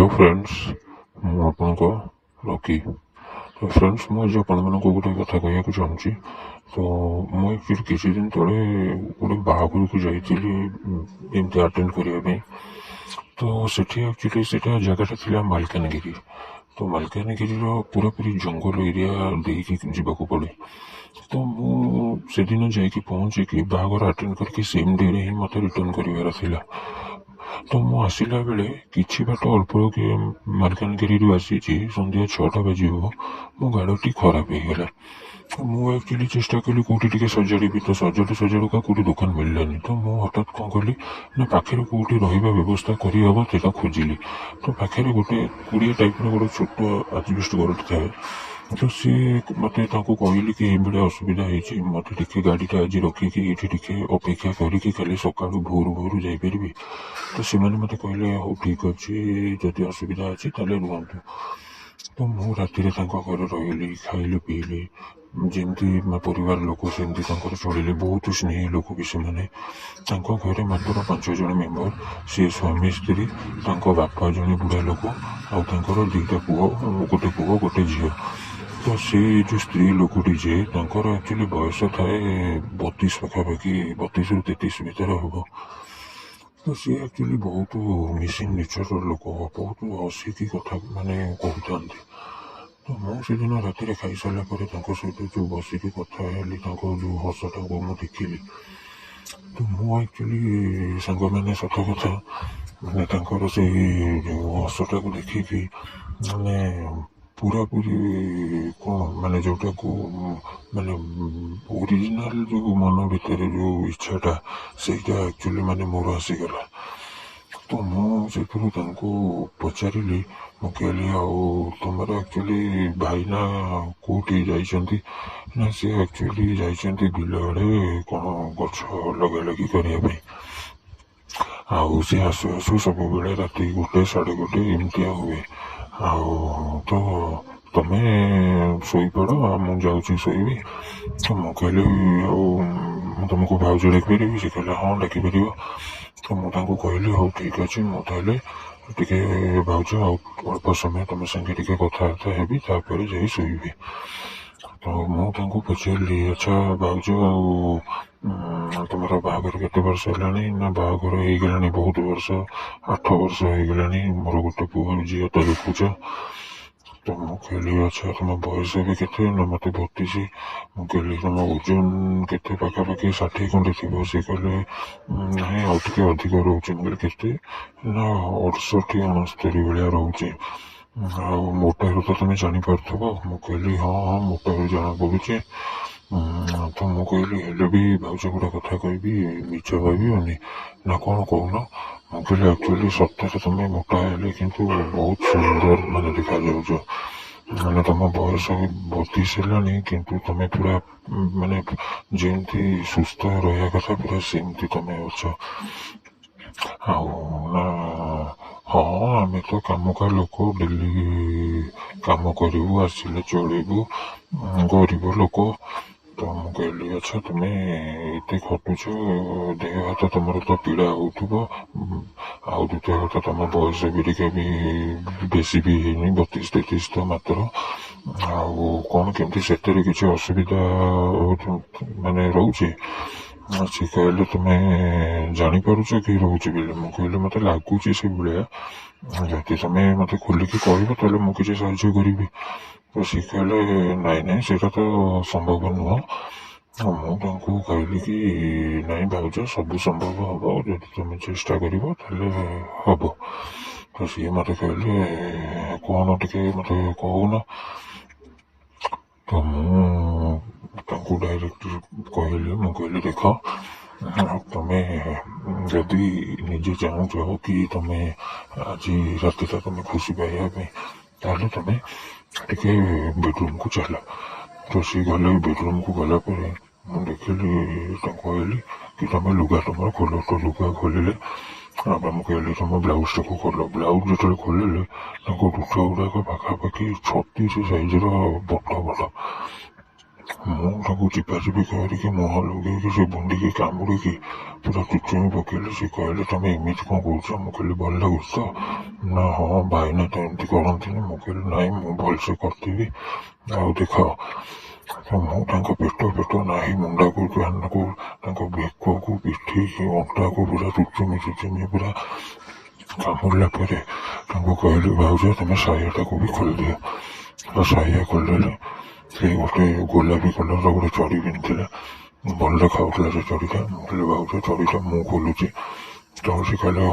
Hello friends, ମୁଁ ଆପଣଙ୍କ ରକି। ତ ଫ୍ରେଣ୍ଡସ୍, ମୁଁ ଆଜି ଆପଣମାନଙ୍କୁ ଗୋଟେ କଥା କହିବାକୁ ଚାହୁଁଛି। ତ ମୁଁ ଆକ୍ଚୁଆଲି କିଛି ଦିନ ତଳେ ଗୋଟେ ବାହାଘରକୁ ଯାଇଥିଲି ଏମିତି ଆଟେଣ୍ଡ କରିବା ପାଇଁ। ତ ସେଠି ଆକ୍ଚୁଆଲି ସେଇଟା ଜାଗାଟା ଥିଲା ମାଲକାନଗିରି। ତ ମାଲକାନଗିରିର ପୁରାପୁରି ଜଙ୍ଗଲ ଏରିଆ ଦେଇକି ଯିବାକୁ ପଡ଼େ। ତ ମୁଁ ସେଦିନ ଯାଇକି ପହଞ୍ଚିକି ବାହାଘର ଆଟେଣ୍ଡ କରିକି ସେମ୍ ଡେରେ ହିଁ ମୋତେ ରିଟର୍ଣ୍ଣ କରିବାର ଥିଲା। ତ ମୁଁ ଆସିଲା ବେଳେ କିଛି ବାଟ ଅଳ୍ପ ମାଲକାନଗିରିରୁ ଆସିଛି, ସନ୍ଧ୍ୟା 6ଟା ବାଜିବ, ମୋ ଗାଡ଼ିଟି ଖରାପ ହେଇଗଲା। ତ ମୁଁ ଆକ୍ଚୁଆଲି ଚେଷ୍ଟା କଲି କେଉଁଠି ଟିକେ ସଜାଡ଼ିବି। ତ ସଜାଡ଼ୁ ସଜାଡ଼ୁକା କେଉଁଠି ଦୋକାନ ମିଳିଲାନି। ତ ମୁଁ ହଠାତ୍ କ'ଣ କଲି ନା, ପାଖରେ କେଉଁଠି ରହିବା ବ୍ୟବସ୍ଥା କରିହେବ ସେଇଟା ଖୋଜିଲି। ତ ପାଖରେ ଗୋଟେ କୁଡ଼ିଆ ଟାଇପ୍ର ଗୋଟେ ଛୋଟ ଆଜବେଷ୍ଟ ଘରଟେ ଥାଏ। ତ ସିଏ ମୋତେ ତାଙ୍କୁ କହିଲି କି ଏଇଭଳିଆ ଅସୁବିଧା ହେଇଛି, ମୋତେ ଟିକେ ଗାଡ଼ିଟା ଆଜି ରଖିକି ଏଇଠି ଟିକେ ଅପେକ୍ଷା କରିକି କାଲି ସକାଳୁ ଭୋରୁ ଭୋରୁ ଯାଇପାରିବି? ତ ସେମାନେ ମୋତେ କହିଲେ, ହଉ ଠିକ୍ ଅଛି, ଯଦି ଅସୁବିଧା ଅଛି ତାହେଲେ ରୁହନ୍ତୁ। ତ ମୁଁ ରାତିରେ ତାଙ୍କ ଘରେ ରହିଲି, ଖାଇଲି, ପିଇଲି, ଯେମିତି ମୋ ପରିବାର ଲୋକ ସେମିତି ତାଙ୍କର ଚଳିଲି। ବହୁତ ସ୍ନେହୀ ଲୋକ ବି ସେମାନେ। ତାଙ୍କ ଘରେ ମାତ୍ର 5 ଜଣ ମେମ୍ବର। ସିଏ ସ୍ୱାମୀ ସ୍ତ୍ରୀ, ତାଙ୍କ ବାପା ଜଣେ ବୁଢ଼ା ଲୋକ, ଆଉ ତାଙ୍କର 2ଟା ପୁଅ, ଗୋଟେ ପୁଅ ଗୋଟେ ଝିଅ। ତ ସେ ଯେଉଁ ସ୍ତ୍ରୀ ଲୋକଟି ଯିଏ, ତାଙ୍କର ଆକ୍ଚୁଆଲି ବୟସ ଥାଏ 32 ପାଖାପାଖି, 32ରୁ 33 ଭିତରେ ହେବ। ତ ସିଏ ଆକ୍ଚୁଆଲି ବହୁତ ମିସିଂ ନେଚରର ଲୋକ, ବହୁତ ହସିକି କଥା ମାନେ କହୁଥାନ୍ତି। ତ ମୁଁ ସେଦିନ ରାତିରେ ଖାଇସାରିଲା ପରେ ତାଙ୍କ ସହିତ ଯେଉଁ ବସିକି କଥା ହେଲି, ତାଙ୍କ ଯେଉଁ ହସଟାକୁ ମୁଁ ଦେଖିଲି, ତ ମୁଁ ଆକ୍ଚୁଆଲି ସାଙ୍ଗମାନେ, ସତ କଥା, ମାନେ ତାଙ୍କର ସେଇ ଯେଉଁ ହସଟାକୁ ଦେଖିକି ମାନେ ପୁରାପୁରି କ'ଣ ମାନେ ଯେଉଁଟାକୁ ମାନେ ଓରିଜିନାଲ ଯେଉଁ ମନ ଭିତରେ ଯେଉଁ ଇଚ୍ଛାଟା, ସେଇଟା ଆକ୍ଚୁଆଲି ମାନେ ମୋର ଆସିଗଲା। ତ ମୁଁ ସେଥିରୁ ତାଙ୍କୁ ପଚାରିଲି, ମୁଁ କହିଲି, ଆଉ ତୁମର ଆକ୍ଚୁଆଲି ଭାଇନା କେଉଁଠି ଯାଇଛନ୍ତି? ନା, ସେ ଆକ୍ଚୁଆଲି ଯାଇଛନ୍ତି ବିଲ ଆଡ଼େ କ'ଣ ଗଛ ଲଗା ଲଗି କରିବା ପାଇଁ, ଆଉ ସେ ଆସୁ ଆସୁ ସବୁବେଳେ ରାତି 1, 1:30 ଏମିତିଆ ହୁଏ, ଆଉ ତ ତମେ ଶୋଇପଡ଼, ଆଉ ମୁଁ ଯାଉଛି ଶୋଇବି। ତ ମୁଁ କହିଲି, ଆଉ ମୁଁ ତୁମକୁ ଭାଉଜ ଡାକିପାରିବି? ସେ କହିଲେ, ହଁ, ଡାକିପାରିବ। ତ ମୁଁ ତାଙ୍କୁ କହିଲି, ହଉ ଠିକ୍ ଅଛି, ମୁଁ ତାହେଲେ ଟିକେ ଭାଉଜ ଆଉ ଅଳ୍ପ ସମୟ ତୁମ ସାଙ୍ଗେ ଟିକେ କଥାବାର୍ତ୍ତା ହେବି, ତାପରେ ଯାଇ ଶୋଇବି। ତ ମୁଁ ତାଙ୍କୁ ପଚାରିଲି, ଆଚ୍ଛା ଭାଉଜ, ଆଉ ତୁମର ବାହାଘର କେତେ ବର୍ଷ ହେଲାଣି? ନା, ବାହାଘର ହେଇଗଲାଣି ବହୁତ ବର୍ଷ, 8 ବର୍ଷ ହେଇଗଲାଣି, ମୋର ଗୋଟେ ପୁଅ ଝିଅ ତ ଦେଖୁଛ। ତ ମୁଁ କହିଲି, ଆଚ୍ଛା, ତୁମ ବୟସ ଏବେ କେତେ? ନା, ମୋତେ 32। ମୁଁ କହିଲି, ତୁମ ଓଜନ କେତେ? ପାଖାପାଖି 60 ଖଣ୍ଡେ ଥିବ। ସେ କହିଲେ, ନାଇଁ, ଆଉ ଟିକେ ଅଧିକ ରହୁଛି। ମୁଁ କହିଲି, କେତେ? ନା, 68 69 ଭଳିଆ ରହୁଛି। ଆଉ ମୋଟାରୁ ତ ତୁମେ ଜାଣିପାରୁଥିବ। ମୁଁ କହିଲି, ହଁ, ମୋଟାରୁ ଜଣାପଡ଼ୁଛି। ତ ମୁଁ କହିଲି, ହେଲେ ବି ଭାଉଜ, ଗୋଟେ କଥା କହିବି, ମିଛ ଭାବିବନି। ନା, କ'ଣ କହୁନ? ମୁଁ କହିଲି, ଆକ୍ଚୁଆଲି ସତରେ ତୁମେ ମୋଟା ହେଲେ କିନ୍ତୁ ବହୁତ ସୁନ୍ଦର ମାନେ ଦେଖାଯାଉଛ। ମାନେ ତୁମ ବୟସ ବି 32 ହେଲାଣି, କିନ୍ତୁ ତୁମେ ପୁରା ମାନେ ଯେମିତି ସୁସ୍ଥ ରହିବା କଥା ପୁରା ସେମିତି ତୁମେ ଅଛ। ଆଉ ନା, ହଁ, ଆମେ ତ କାମକା ଲୋକ, ଡେଲି କାମ କରିବୁ, ଆସିଲେ ଚଳିବୁ, ଗରିବ ଲୋକ। ତ ମୁଁ କହିଲି, ଆଚ୍ଛା, ତୁମେ ଏତେ ଖଟୁଛ, ଦେହ ହାତ ତୁମର ତ ପୀଡ଼ା ହେଉଥିବ, ଆଉ ଦ୍ୱିତୀୟ କଥା ତୁମ ବୟସ ବି ଟିକେ ବି ବେଶୀ ବି ହେଇନି, 32 33 ତ ମାତ୍ର, ଆଉ କ'ଣ କେମିତି ସେଥିରେ କିଛି ଅସୁବିଧା ମାନେ ରହୁଛି? ସେ କହିଲେ, ତୁମେ ଜାଣିପାରୁଛ କି ରହୁଛି ବୋଲି? ମୁଁ କହିଲି, ମୋତେ ଲାଗୁଛି ସେଇଭଳିଆ, ଯଦି ତୁମେ ମୋତେ ଖୋଲିକି କହିବ ତାହେଲେ ମୁଁ କିଛି ସାହାଯ୍ୟ କରିବି। ତ ସେ କହିଲେ, ନାଇଁ ନାଇଁ, ସେଇଟା ତ ସମ୍ଭବ ନୁହଁ। ମୁଁ ତାଙ୍କୁ କହିଲି କି ନାଇଁ ଭାଉଜ, ସବୁ ସମ୍ଭବ ହେବ, ଯଦି ତୁମେ ଚେଷ୍ଟା କରିବ ତାହେଲେ ହେବ। ତ ସିଏ ମୋତେ କହିଲେ, କ'ଣ ଟିକେ ମୋତେ କହୁନ? ତ ମୁଁ ତାଙ୍କୁ ଡାଇରେକ୍ଟ କହିଲି, ମୁଁ କହିଲି, ଦେଖ, ତମେ ଯଦି ନିଜେ ଚାହୁଁଛ କି ତମେ ଆଜି ରାତିଟା ତମେ ଖୁସି ପାଇବା ପାଇଁ, ତାହେଲେ ତମେ ଟିକେ ବେଡ଼ରୁମ୍କୁ ଚାଲ। ତ ସିଏ ଗଲେ। ବେଡ଼ରୁମ୍କୁ ଗଲା ପରେ ମୁଁ ଦେଖିଲି, ତାଙ୍କୁ କହିଲି କି ତମେ ଲୁଗା ତମର ଖୋଲ। ତ ଲୁଗା ଖୋଲିଲେ। ତାପରେ ମୁଁ କହିଲି, ତମ ବ୍ଲାଉଜଟାକୁ ଖୋଲ। ବ୍ଲାଉଜ ଯେତେବେଳେ ଖୋଲିଲେ, ତାଙ୍କ ଠୁଠ ଗୁଡ଼ାକ ପାଖାପାଖି 36 ସାଇଜର, ବଡ଼ ବଡ଼। ମୁଁ ତାକୁ ଚିପାଚିପି କରିକି ମୁହଁ ଲଗେଇକି ସେ ବୁନ୍ଦିକି କାମୁଡ଼ିକି ପୁରା ଚୁଚୁମି ପକେଇଲି। ସେ କହିଲେ, ତମେ ଏମିତି କ'ଣ କରୁଛ? ମୁଁ କହିଲି, ଭଲ ଲାଗୁଛି ତ? ନା, ହଁ, ଭାଇନା ତ ଏମିତି କରନ୍ତିନି। ମୁଁ କହିଲି, ନାଇଁ, ମୁଁ ଭଲସେ କରିଥିବି ଆଉ ଦେଖ। ତ ମୁଁ ତାଙ୍କ ପେଟ ପେଟ ନାହିଁ ମୁଣ୍ଡାକୁ କାନକୁ, ତାଙ୍କ ବେକକୁ, ପିଠିକି, ଅଣ୍ଟାକୁ ପୁରା ଚୁଚୁମି ଚୁଚୁମି ପୁରା କାମୁଡ଼ିଲା ପରେ ତାଙ୍କୁ କହିଲି, ଭାଉଜ, ତମେ ସାୟାଟାକୁ ବି ଖୋଲିଦିଅ। ତ ସାୟା ଖୋଲିଦେଲେ। ସେ ଗୋଟେ ଗୋଲାପୀ କଲର୍ର ଗୋଟେ ଚଡ଼ି ପିନ୍ଧିଥିଲେ, ଭଲ ଦେଖାଯାଉଥିଲା ସେ ଚଡ଼ିଟା। ମୁଁ କହିଲି, ଭାଉଜ, ଚଡ଼ିଟା ମୁଁ ଖୋଲୁଛି। ତ ସେ କହିଲେ, ହଉ।